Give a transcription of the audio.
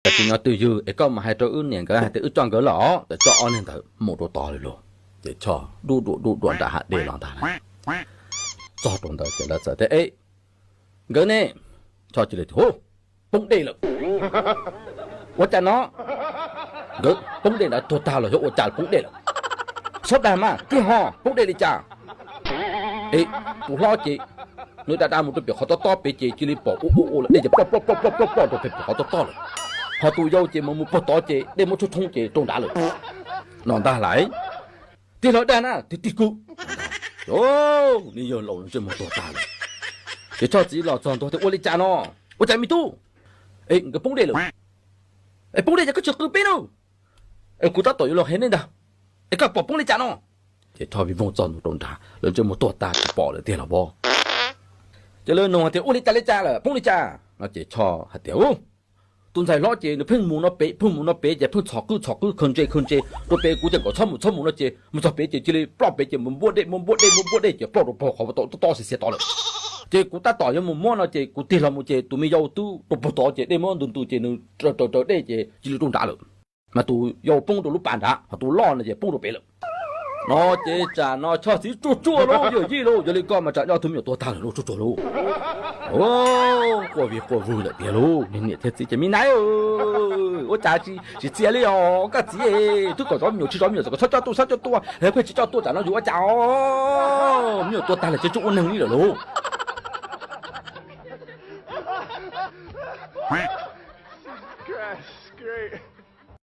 Koj tsis nyob twj ywm es koj mus hais rau wb niam nkawd hais tias wb coj nkawd los, ces coj ob niag ntawd mus rau tod lawm lauj. Ces Choj dub duam dub duam nram hav dej los ntag lauj. Txog rau ntawd ces lawv txawm tias, Eb, nkawd ne? Choj cia li tias, Hu, poob dej lawm. Ua cas no? Nkawd poob dej ntawd tuag tag los yog ua cas poob dej lawm? Txhob dag mas, kawg ho poob dej li cas? Es tus hlob ces nws da da mus rau pem qhov tob tob pem ces cia li pom ua ua ua lawm, dej ces ploj ploj ploj ploj ploj ploj rau pem qhov tob tob lawm. Ho tus yau ces mus mus puag tod ces dej muab tshoob tshoob ces rau nrad lawm no ntag lauj. Tij laug dag na, tig tig kuv. Nws yawg laus ntsej muag tuag tag lawm. Ces Choj txiv los txog ntua tias, Ua li cas no? Ua cas me tub? Es nkawd poob dej lawm. Es poob dej ces koj tsis qw peb na. Es kuv tab tom yuav los qhia nej ntag. Es koj pom poob li cas no? Ces Choj vij voog txog ntua rau nrad, lawv ntsej muag tuag tag tsis pom lawm tiag los as. Ces lawv nug hais tias, Ua li cas li cas lawm, poob li cas no? Ces Choj hais tias, Tus ntxhais hlob ces nws pheej mus no pem pheej mus no pem ces pheej txhom qwb txhom qwb khaws ntses khaws ntses rau pem, kuv tias kom txhob mus txhob mus no ces mus txog pem ces cia li ploj pem ces mus npuab dej mus npuab dej mus npuab dej ces ploj rau pem qhov tob tob xiav xiav tod lawm. Ces kuv tab tom yuav mus muab no ces kuv tig los mus ces tus me yau twb rau puag tod ces dej muab ntu ntu ces nws raws raws dej ces cia li rau nrad lawm. Mas tus yau poob rau lub pas nrad, ho tus loj no ces poob rau pem lawm no. Ces tsam no Choj txiv tsuag tsuag lauj, yawm yij lauj, yog li koj mas tsam nyob tus me nyuam tuag tag lawm lauj, tsuag tsuag lauj. Quaj vig quaj vwg lawm tiag lauj, niam thiab txiv ces, Me nai, ua cas tsis txias li os koj txiv, twb kom zov me nyuam tsis zov me nyuam, kom txhob coj tuaj txhob coj tuaj, pheej tsis coj tuaj tsam no yus ua cas os, me nyuam tuag tag lawm tsis tsuas ua neeg li lawm lauj.